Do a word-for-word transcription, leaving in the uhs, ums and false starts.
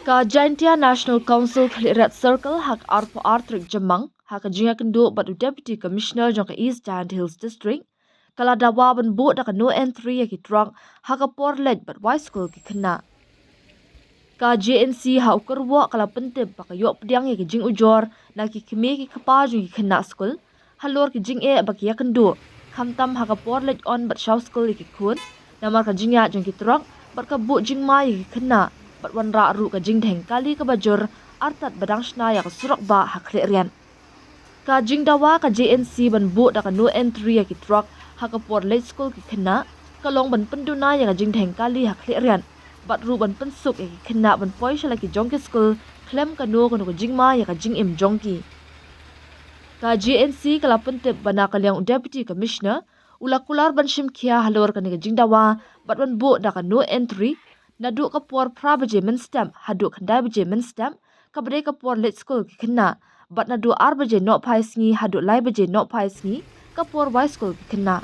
Ka Jaintia National Council Khliehriat Circle ha ka arphew ar tarik Jymmang, ha ka jingïakynduh bad u Deputy Commissioner jong ka East Jaintia Hills District, ka la dawa ban buh da ka no entry ïa ki truck ha ka por leit bad wai skul ki khynnah. Ka J N C ha u kyrwoh ka la pyntip ba ka ïoh pdiang ïa ki jingujor na ki kmie ki kpa jong ki khynnah skul halor ki jingeh ba ki ïakynduh, khamtam ha ka por leit on bad shaw skul ïa ki khun, namar ka jingïaid jong ki truck bad ka buh jingma ïa ki khynnah, bad wanrah ruh ka jingdheng kali kaba jur artat ba dang shna ïa ka surok bah ha Khliehriat. Ka jingdawa ka J N C ban buh da ka no entry ïa ki truck ha ka por leit skul ki khynnah ka long ban pynduna ïa ka jingdheng kali ha Khliehriat, bad ruh ban pynsuk ïa ki khynnah ban poi sha la ki jong ki skul khlem kano kano ka jingma ïa ka jingim jong ki. Ka J N C ka la pyntip ba na ka liang u Deputy Commissioner u la kular ban shim khia halor kane ka jingdawa bad ban buh da ka no entry naduh ka por phra baje mynstep haduh khyndai baje mynstep, kaba dei ka por leit skul ki khynnah, bad naduh ar baje nohphai sngi haduh lai baje nohphai sngi, ka por wai skul ki khynnah.